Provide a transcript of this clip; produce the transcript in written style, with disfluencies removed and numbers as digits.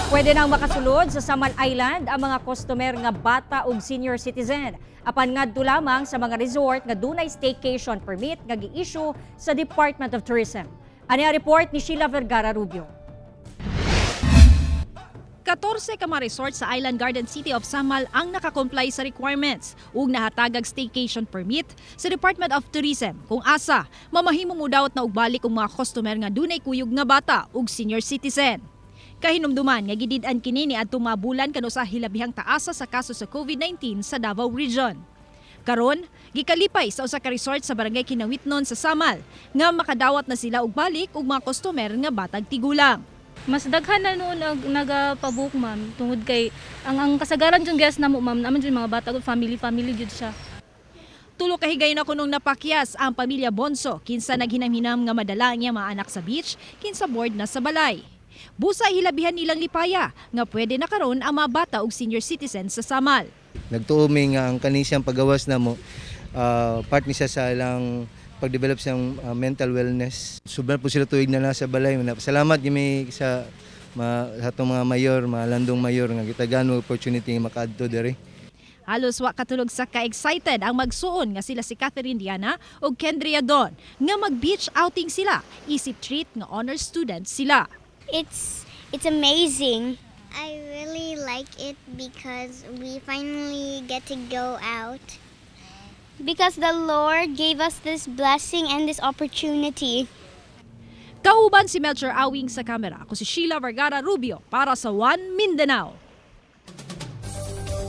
Pwede nang makasulod sa Samal Island ang mga customer nga bata ug senior citizen. Apan ngadto lamang sa mga resort nga dunay staycation permit nga gi-issue sa Department of Tourism. Ani ang report ni Sheila Vergara Rubio. 14 ka mga resort sa Island Garden City of Samal ang nakakomply sa requirements ug nahatagag staycation permit sa Department of Tourism kung asa mamahimo mo dawat na og balik ang mga customer nga dunay kuyog nga bata ug senior citizen. Kahinumduman nga gidid-an kini ni adtong mga bulan kanus-a hilabihang taasa sa kaso sa COVID-19 sa Davao Region. Karon, gikalipay sa usa ka resort sa Barangay Kinawitnon sa Samal nga makadawat na sila og balik og mga customer nga batag tigulang. Mas daghan na noon ang nagapabook, ma'am, tungod kay ang kasagaran jud guest namo, ma'am, naman jud mga bata, family family jud siya. 3 ka higayon na kunong napakyas ang pamilya Bonso kinsa naghinam-hinam nga madala ang iyang mga anak sa beach kinsa bored na sa balay. Busa hilabihan nilang lipaya nga pwede na karon ang mga bata ug senior citizen sa Samal. Nagtuo mi nga ang kani siyang pagawas namo, part ni siya sa ilang pag-develop siyang mental wellness. Sobra po sila tuig na nasa balay. Salamat gyud sa sa atong mga mayor, mga landong mayor nga gitagaan mo opportunity nga makaadto diri. Halos wa katulog sa ka-excited ang magsuon nga sila si Catherine Diana ug Kendria Don nga mag-beach outing sila isip treat nga honor students sila. It's amazing. I really like it because we finally get to go out. Because the Lord gave us this blessing and this opportunity. Kauban si Melcher Awing sa kamera. Ako si Sheila Vergara Rubio para sa One Mindanao.